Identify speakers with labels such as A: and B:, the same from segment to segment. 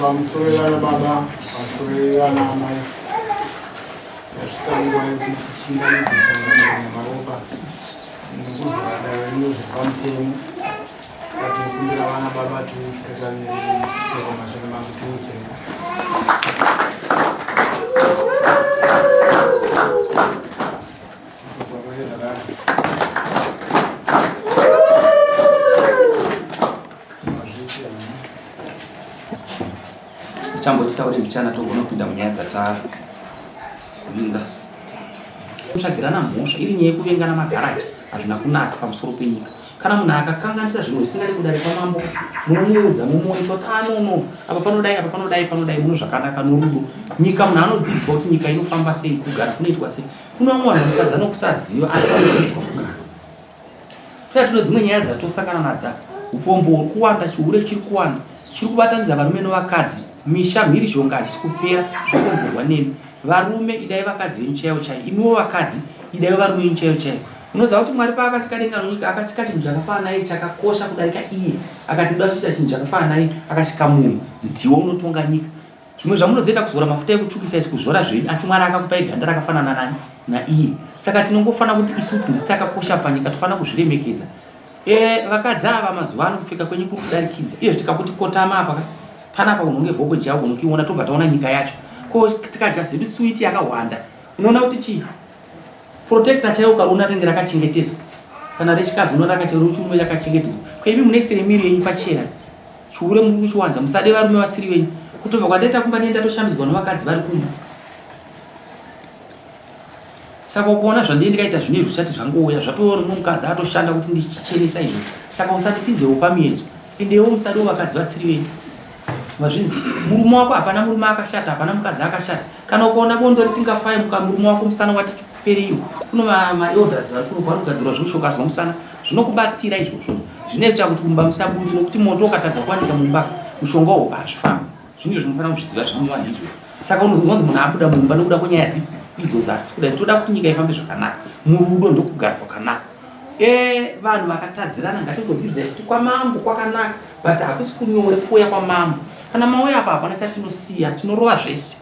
A: Pamusoro vana baba, pamusoro vana amai. Tasvika nguva yekuti tichingamidze sangano nemaropa nekuvhura dare rino zviri pamutemo. Saka tinokumbira vana baba tiusikatamiriri kushoko mashoko mangu tiusenga.
B: Tichamboti taure mbichana togona kupinda munyaya dzatavinga. Kutsvagirana mhosva iri nyaya yekuvengana magaraji hazvina kunaka pamusoro penyika. Kana munhu akakanganisa zvinhu zvisingadi kudare kwamambo, munomuudza momuonesa kuti ah no no, apa panodai apa panodai panodai muno zvakanaka norudo. Nyika munhu anodzidziswa kuti nyika inofamba sei, kugara kunoitwa sei. Kune vamwe vanhu vanotadza nokusaziva asi vanodzidziswa kugara. Toya tino dzimwe nyaya dzatosangana nadzo apa. Upombo huri kuwanda, chihure chiri kuwanda, chiri kubatanidza varume novakadzi, misha mhirizhonga hachisi kupera zvokonzerwa nemi. Varume idai vakadzi venyu chaivo chaivo, imiwo vakadzi idai varume venyu chaivo chaivo. Unoziva kuti Mwari paakasika denga nonyika akasika chinhu chakafanana naye chakakosha kudarika iye. Akati ndoda kuchiita chinhu chakafanana naye akasika munhu. Ndiwo unotonga nyika. Zvimwe zvamunozoita kuzora mafuta ekutsvukisa izvi kuzora zvenyu asi Mwari akakupai ganda rakafanana nani naiye. Saka tinongofanira kuti isu kuti ndisu takakosha panyika tofanira kuzviremekedza. E, vakadzi ava mazuva ano kupfeka kwenyu kuri kudarikidza. Izvo tikakuti kotama apa ka panapa unonge vhoko javo unokiona tobva taona nyika yacho. Ko tikadya zedu suwiti yakawanda unoona kuti chii? Protector chaiwo ukaona rinenge rakachengetedzwa kana rechikadzi unoona rakachirume rakachengetedzwa ko imi munoisire miri yenyu pachena chihure muri kuchiwanza musade varume vasiri venyu kutobva kwandaita kumba ndiye ndatoshambidzwa nevakadzi vari kumba saka ukuona zvandiye ndikaita zvino izvi zvichati zvangouya zvatova nomwe mukadzi atoshanda kuti ndichichenesa izvo saka usandipinzewo pamiedzo endewo musadewo vakadzi vasiri venyu Mazvinzwa? Murume wako hapana murume akashata, hapana mukadzi akashata. Kana ukaona bondo risingafayi muka murume wako musana wati pereiwo. Kuno ma, ma elders vari kuno vari kugadzirwa zvimushoka zvomusana zvinokubatsira izvozvo. Zvinoita kuti mumba musabude nokuti moto ukatadza kuwanika mumba mushonga uwo hazvifambi. Zvinhu zvinofanira kuzviziva zvinodiwa ndizvo. Saka unozonzwa kuti munhu abuda mumba nokuda kwenyaya dzipi idzodzo hatisi kuda. Toda kuti nyika ifambe zvakanaka. Murudo ndokugara kwakanaka. E, vanhu vakatadzirana ngatingodzidzai kuti kwamambo kwakanaka but hakusi kunyore kuuya kwamambo kana mauya apa hapana chatinosiya tinorova zvese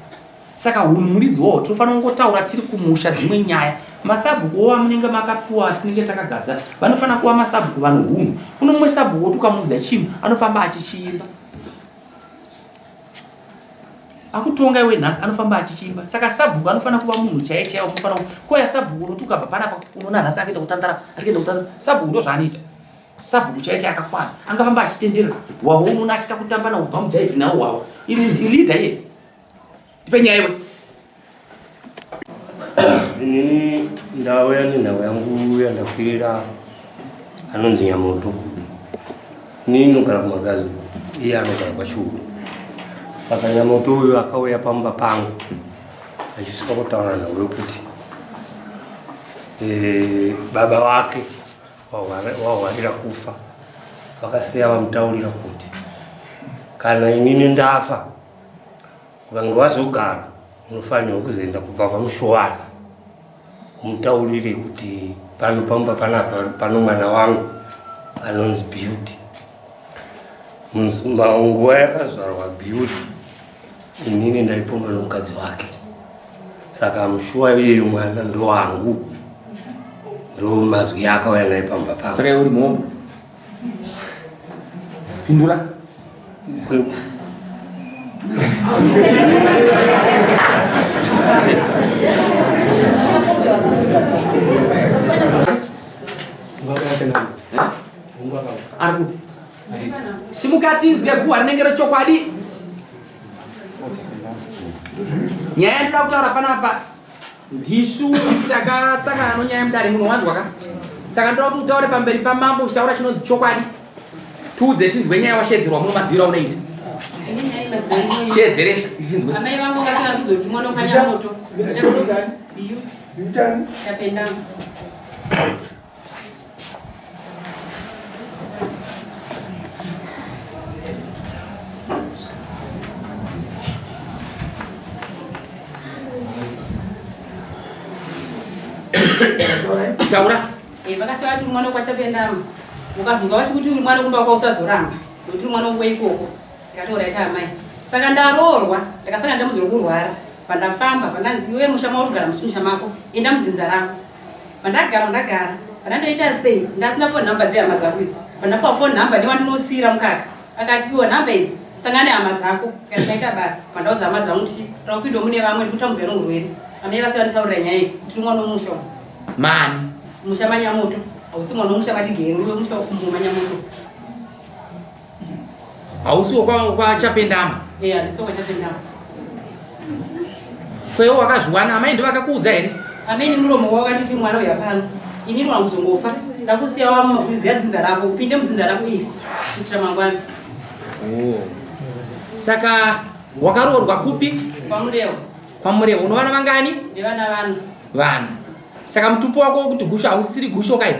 B: saka hunhu muridzi wawo tinofanira kungotaura tiri kumusha dzimwe nyaya masabhuku wo amunenge makapiwa atinenge takagadza vanofanira kuva masabhuku vano hunhu kuno mumwe sabhuku woti ukamuudza chinhu anofamba achichiimba akutonga iwe nhasi anofamba achichimba saka sabhuku anofanira kuva munhu chaiye chaiye unofanira koya sabhuku unoti ukabva panapa unoona nhasi akuenda kutandara arikuenda kutandara sabhuku ndo zvaanoita sabhuku chaiye chaiye akakwana angafamba achitenderera wawo unoona achiita kutamba nawo bhamujaivhi nawo wawo iri leader iye tipe nyaya iwe
C: Inini ndauya nenhau yangu yandakwirira anonzi Nyamoto. Inini ndinogara kumagazi iye anogara kwaChiuru. Saka Nyamoto uyu akauya pamba pangu achisvika kutaura nhau yokuti eh, baba wake wahwarira kufa vakasiya vamutaurira kuti kana inini ndafa Ukange wazogara unofanirwa kuzoenda kubva kwaMushowani umutaurire kuti pano pamba panapa pano mwana wangu anonzi Beauty. Nguva yakazvarwa Beauty inini ndaipomba nomukadzi wake, saka mushuwa iyeyo mwana ndowangu, ndo mazwi akauya naye pamba pangu.
B: Saka uri mhombwe? Pindura. Simuka tinzwe guhwa rinenge rechokwadi. Nyaya yandinoda kutaura panapa. Ndisu takasangana nonyaya mudare muno wanzwa ka? Saka ndoda kuti utaure pamberi pamambo uchitaura chinonzi chokwadi. Tiudze tinzwe nyaya washedzerwa muno maziviro aunoita. Shedzeresa tichinzwe.
D: Amai vangu vakati kuti mwana ukanya moto. Chapendama.
B: Taura.
D: Eh, vakati vati mwana kwachapendama. Ukazunga vati kuti uri mwana kumba kwako usazoramba. Nokuti uri mwana wangu ikoko. Ndikati right amai. Saka ndaroorwa, ndakasanga ndamudzi rokurwara. Pandafamba, pandanzi iwe musha mauri kugara muchimusha mako, enda mudzinza rako. Pandagara ndagara, pandandoita sei, ndasina phone number dzehama dzako idzi. Pandapuwa phone number newandinosiira mukaka. Akati iwe number idzi, sangana nehama dzako. Ndikati ndaita basa. Pandaudza hama dzangu kuti ndakupinda mune vamwe ndikutambudzwa neurwere. Amai vase vanditaurira nyaya iyi, kuti uri mwana wemusha umu.
B: Mani.
D: Musha manyamoto. Hausi mwana wemusha matigere, uri wemusha manyamoto.
B: Hausi kwachapendama.
D: Eh, handisi kwachapendama.
B: Kwewo wakazviwana amai ndo vakakuudza here?
D: Amai muromo wavo vakanditi mwana uya pano. Inini wangu kuzongofa. Ndakusiya wamuziya dzinza rako, upinde mudzinza rako iri kuitira mangwana.
B: Oh. Saka wakaroorwa kupi?
D: KwaMurewa.
B: KwaMurewa. Uno vana vangani?
D: Nevana vana.
B: Vana. Saka mutupo wako wekuti gusho hausisiri gusho kai?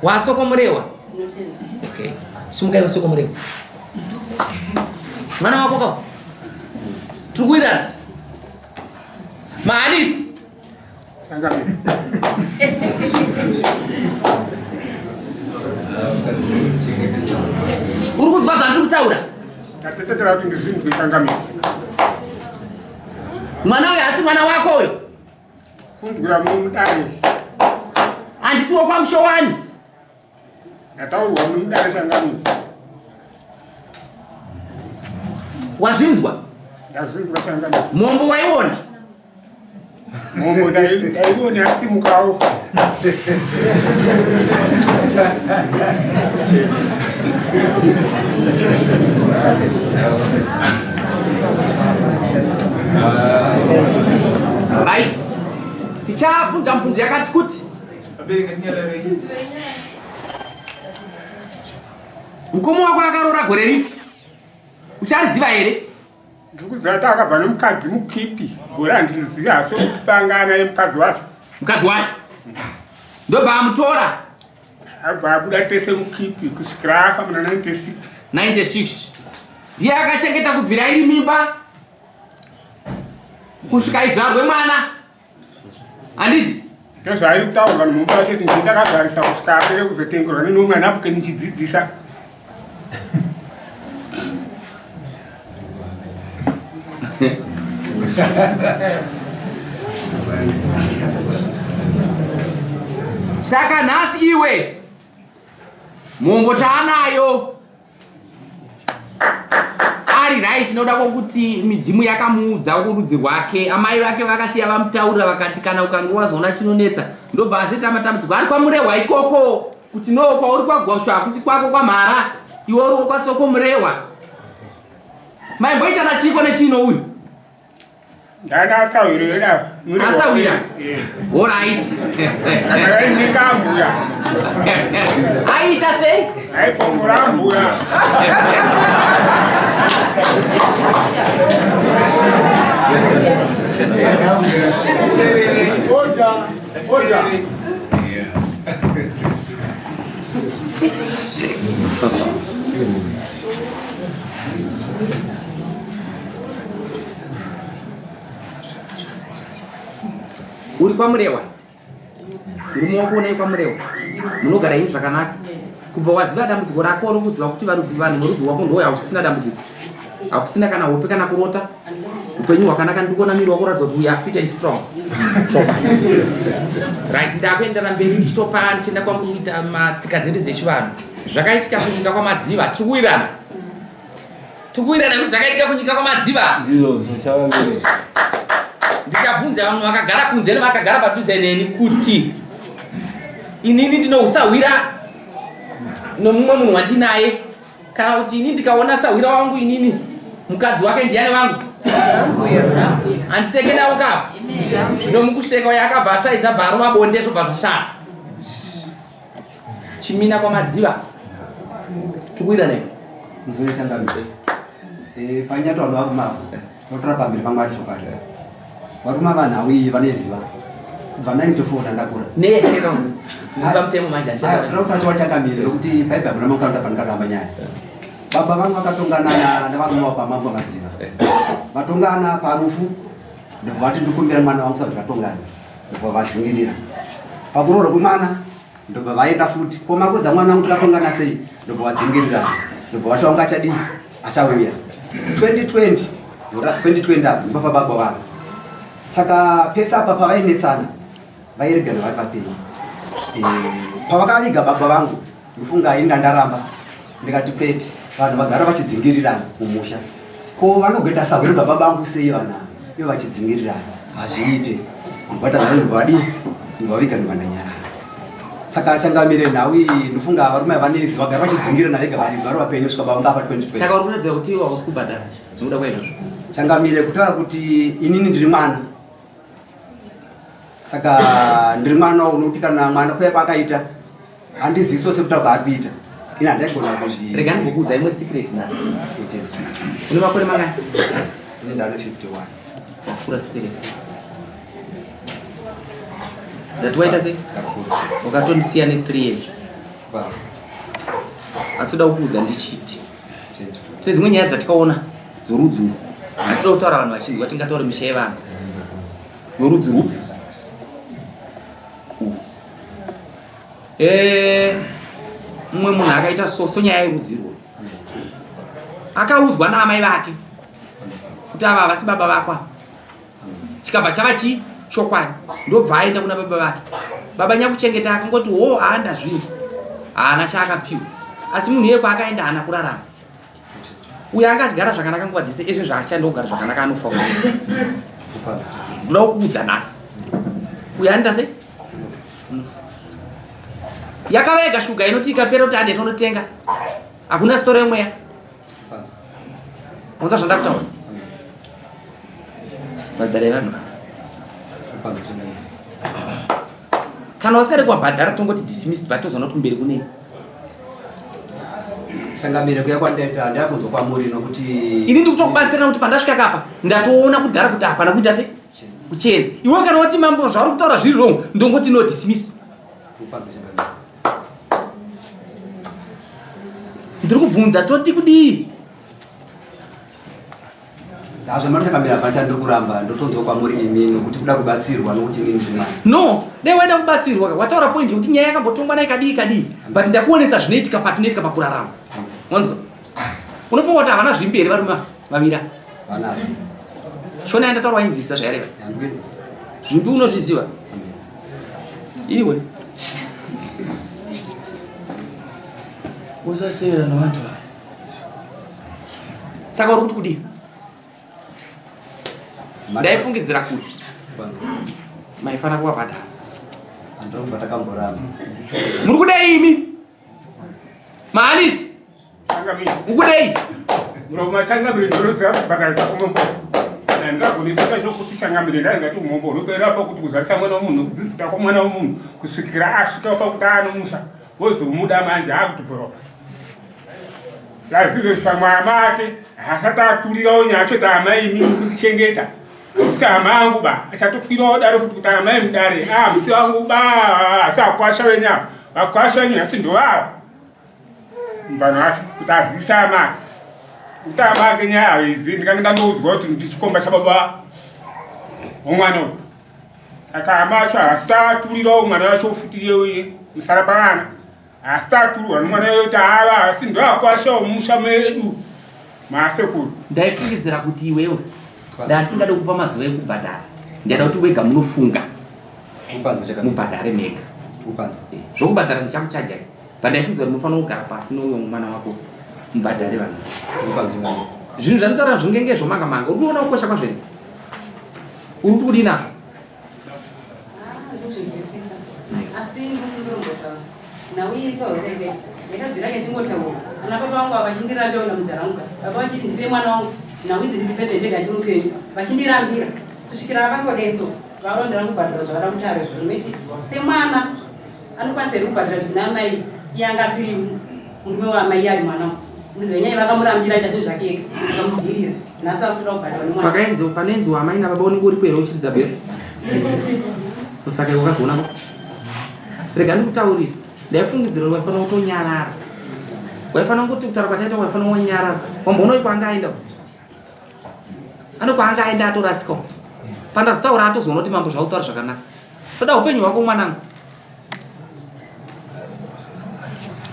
B: Wasoko Murewa. Okay. Simuka iwe Soko Murewa. Mwana wako ka. Tiri kuwirirana. Mahanisi. Uri kunzwa zvandiri kutaura?
A: Ndatetetera kuti ndizvinzwe changamire.
B: Mwana uyo asi mwana wako uyo.
A: Kunzwira mudare.
B: Handisi wokwaMushowani.
A: Ndataurwa mudare changamire.
B: Wazvinzwa?
A: Ndazvinzwa changamire.
B: Mombo waiona?
A: Mombo ndaiona asimukawo.
B: Right. Tichabvunza mubvunzo yakati kuti. Mukoma wako akaroora gore ripi? Uchariziva here?
A: Ndikuziva kuti akabva nemukadzi mukipi gore handirizivi asi kupangana nemukadzi wacho.
B: Mukadzi wacho ndobva amutora
A: abva abuda tese mukipi kusvikira afa muna 96.
B: 96 ndiye akachengeta kubvira iri mimba kusvika izvarwe mwana handiti?
A: Ndozvaari kutaurwa nemumba wacho kuti ndini ndakagarisa kusvika apere kuzotengerwa nenomwe anapuke ndichidzidzisa.
B: Saka nhasi iwe mombo taanayo ari right noda kwokuti midzimu yakamuudza kurudzi rwake amai vake vakasiya vamutaurira vakati kana ukange wazoona chinonetsa ndobva azoita matambudziko ari kwamurehwa ikoko kuti no kwauri kwagosho hakusi kwako kwamhara iwe uriwo kwasoko murehwa maimboitana chiiko nechino uyu
A: Ndana asawira.
B: Asawira. All right.
A: Akaindika mbuya.
B: Aita sei?
A: Aipomora mbuya.
E: Order, order.
B: Uri kwaMurewa, murume wako unai kwaMurewa, munogara ini zvakanaka. Kubva waziva dambudziko rako rokuziva kuti varudzi vanhu vorudzi rwako ndowe hausisina dambudziko, hakusina kana hope kana kurota, upenyu hwakanaka. Ndikuona miri wako uratidza kuti we are fit and strong. Right, ndakuendera mberi ndichitopa ndichienda kwamuita matsika dzedu dzechivanhu. Zvakaitika kunyika kwaMadziva, tiri kuwirirana tikuwirirana kuti zvakaitika kunyika kwaMadziva
C: ndizvo zvichavambire.
B: Ndichabvunza vamwe vakagara kunze nevakagara padhuze neni kuti inini ndinousahwira nomumwe munhu wandinaye, kana kuti ini ndikaona sahwira wangu inini mukadzi wake ndiani wangu. Handiseke navo kapa. Zvino mukuseka uyo akabva atsvaidza bva arova bonde zvobva zvashata. Chimina kwamadziva. Tikuita nei?
F: Muzore changamire. Eh, panyatwa varume ava vatora pamberi pangu ati chokwadi. Varume ava nhau iyi vanoiziva. Kubva 94 ndandakura.
B: Nei tena mupa mutemo manje
F: Aya,
B: handichataura.
F: toda kutaura changamire nokuti bhaibheri hamuna makaranda pandikaramba nyaya. Baba vangu vakatongana nevarume vavo pamambo madziva. Vatongana parufu ndobva vati ndikumbira mwana wangu saka tikatongana. Ndobva vadzingirira. Pakuroorwa kwemwana ndobva vaenda futi. Ko makodza mwana wangu tikatongana sei? Ndobva vadzingirira. Ndobva vati wangu achadii? Achauya. 2020 2020 apo ndipo pababa vangu. Saka pese apa pavainetsana vairegana vari vapenyu. Eh, pavakaviga baba vangu ndofunga ini ndandaramba ndikati kwete vanhu vagara vachidzingirirana mumusha ko vanogoita sahwiro baba vangu sei vanhu ava ivo vachidzingirirana hazviite ndobva vadii ndobvaviga ndobva ndanyarara. Saka changamire, nhau iyi ndofunga varume havanezi vagara vachidzingirirana vega varidzi vari vapenyu kusvika baba vangu afa 2020.
B: Saka uri kuratidza kuti iwe hausi kubhadhara nokuda kwaizvozvo.
F: Changamire, kutaura kuti inini ndiri mwana, saka ndiri mwana unokuti kana mwana kuya kwakaita handiziviso sekutaura kwaari kuita ini handaigona kuzvi
B: Rega ndimbokuudza imwe secret nhasi. Une makore mangani?
F: Ine ndane 51.
B: Wakura spirit. Ndati waita sei?
F: Ndakura.
B: Wakatondisiya ne3 years. Asi uda kukuudza ndichiti tine dzimwe nyaya dzatikaona dzorudzi urwu, hatida kutaura vanhu vachinzwa. Tingataure misha yevanhu yorudzi rwupi urwu. Mumwe munhu akaita so sonyaya yerudzi irworwo, akaudzwa naamai vake kuti ava havasi baba vako ava, chikabva chava chii chokwadi. Ndobva aenda kuna baba vake, baba nyakuchengeta akangoti ho haandazvinzwa, haana chaakapiwa. Asi munhu iye kwaakaenda haana kurarama. Uyo anga achigara zvakanaka nguva dzese ezve zvaachanda kugara zvakanaka anofa. Ndoda kukuudza nhasi, uyo anoita sei yakava yega shuga inoti ikapera kuti ande tonotenga, hakuna sitoro yemweya. Unza zvandakutaura, bhadharai vanhu ava. Kana usingade kuwabhadhara, tongoti dismissed, but tozoona kuti kumberi kunei.
F: Changamire, kuya kwandaita ndakunzwa kwamuri nokuti
B: Ini ndikutokubatsira kuti pandasvika kapa ndatoona kudhara kuti hapana kuita se kuchena. Iwe kana wati mambo zvauri kutaura zviri wrong, ndongoti no, dismiss.
F: Kupanza, changamire.
B: Ndiri kubvunza, toti kudii?
F: Hazvamari changamire, hapana chandiri kuramba. Ndotonzwa kwamuri imi nokuti kuda kubatsirwa nokuti inini ndiri mwana.
B: No, dai waida kubatsirwa, wataura point yekuti nyaya yakambotongwa naye kadii kadii, but ndakuonesa zvinoitika patinoitika pakurarama. Wanzwa? Unofunga kuti havana zvimbi here varume vavira?
F: Vanazvo.
B: Shona yandataura wainzwisisa zvayareva?
F: Handikuinzwa.
B: Zvimbi unozviziva iwe? Usasevera navantu ava. Saka uri kuti kudii? Ndaifungidzira kuti maifanira kuvabhadhara.
F: Handinobva takamboramba.
B: Muri kudei imi mahanisi? Mukudei?
E: Muromo changamire, ndinoziva kubhadharisa umombo ndingagonetaka chokuti changamire ndaingati umombo unopera pakuti kuzarisa mwana wemunhu, kudzidzisa kwamwana wemunhu kusvikira asvika pakuti anomusha wozomuda manje akutobvoroka lazizezi pamwe ama ake hasati aturirawo nyaya choti amai imimi kundichengeta musi hama yangu ba achatokwirawo dare futi kuti amai mudare a musi wangu ba asi akwasha wenyama vakwasha wenyu nhasi ndovava vanhu vacho kuti azivise ama ake kuti ama ake nyaya idzi ndikange ndandoudzwa kuti ndichikomba chababa womwana uyu. Saka hama acho haasi taturirawo mwana wacho futi iyeuye musara pavana haasi taturwa nomwana uyo kuti ava asi ndoakwashawo mumusha medu maasekuru.
B: Ndaifungidzira kuti iwewe ndandisingade kupa mazuva ekubhadhara, ndaida kuti wega munofunga
F: Kupanza, changamire.
B: mubhadhare mega.
F: Kupanza.
B: Zvokubhadhara ndichakuchajai, but ndaifungidzira kuti munofanira kugara pasi nouyo mwana wako mubhadhare vanhu.
F: Kupanza, changamire.
B: Zvinhu zvanditaura zvingenge zvomanga manga, uri kuona kukosha kwazveni? Uri kuti kudii nazvo?
D: Ndozvinzwisisa, asi ndinongotaura nhau iyi pauteke ndakabvira ketingotaura ana baba vangu ava vachindirambewo namudzara vangu, baba vachiti ndipe mwana wangu. Nhau idzi ndidzipedze ndega ndiri mupenyu vachindirambira kusvikira vangodeso vaona kubhadhara zvavada kutaura izvozvo. Semwana anokwanisa here kubhadhara zvina amai iye anga asiri murume waamai iye ari mwana ndizvenyaya vakamurambira aita zvinhu zvake ega vakamudzivirira nhasi akutoda kubhadhara nemwana.
B: Pakaenzi panoenziwa amai nababa unenge uripo here uchiridza bhero? Saka iwe wakazviona ko? Rega ndikutaurire. Ndaifungidzira kuti waifanira kutonyarara. Waifanira kuti kutaura kwataita waifanira kunyarara. Wamboona uyu kwaanga aenda? Ano kwaanga aenda atorasika. Pandazotaura atozoona kuti mambo zvakutaura zvakanaka. Toda upenyu hwako mwanangu.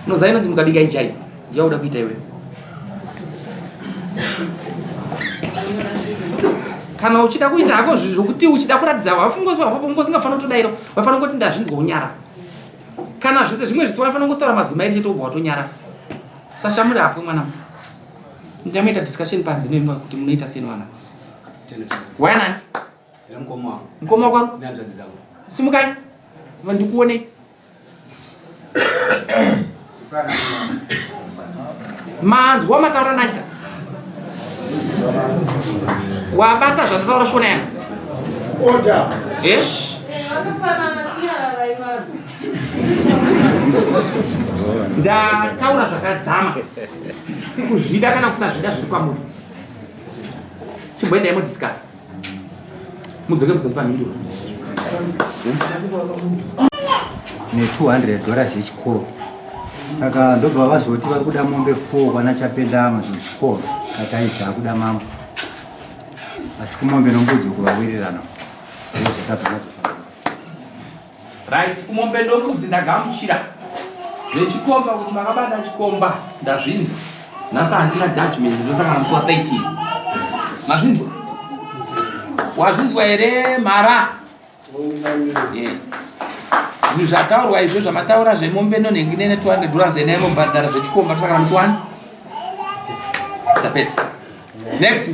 B: Unoziva inonzi mukabika ijai. Yauda kuita iwe. Kana uchida kuita hako zvokuti uchida kuratidza wafunga usingafanira kutodairo, wafanira kuti ndazvinzwa unyara. Kana zvese zvimwe zvese wafanira kutaura mazwi mairi chete wobva watonyara. Usashamura hapo mwana. Ndichamuita discussion panze neimba kuti munoita sei nevana. Waya nani? Mukoma wako? Simukai. Ndikuonei. Manzwa mataura nachita. Wabata zvandataura shona yangu.
A: Order.
B: Eh? Ndataura zvakadzama. Kuzvida kana kusazvida zviri kwamuri. Chimboendai modiscuss. Mudzoke muzondipa mhinduro.
G: Ne 200 dollars yechikoro saka ndobva vazoti vari kuda mombe 4 kwana Chapendama zvechikoro kati aibva akuda mambo asi kumombe nombudzi uku vawirirana ndozvatabva nadzo.
B: Right, kumombe ndombudzi ndagamuchira zvechikomba kuti makabata chikomba ndazvinzwa. Nhasi handina judgment ndosangana musi wa 13. Mazvinzwa? Wazvinzwa here mhara? Yeah. Zvinhu zvataurwa izvo zvamataura zvemombe nonhengi nene 200 dollars ena inobhadhara zvechikomba tosangana musi wani tapedza. Next.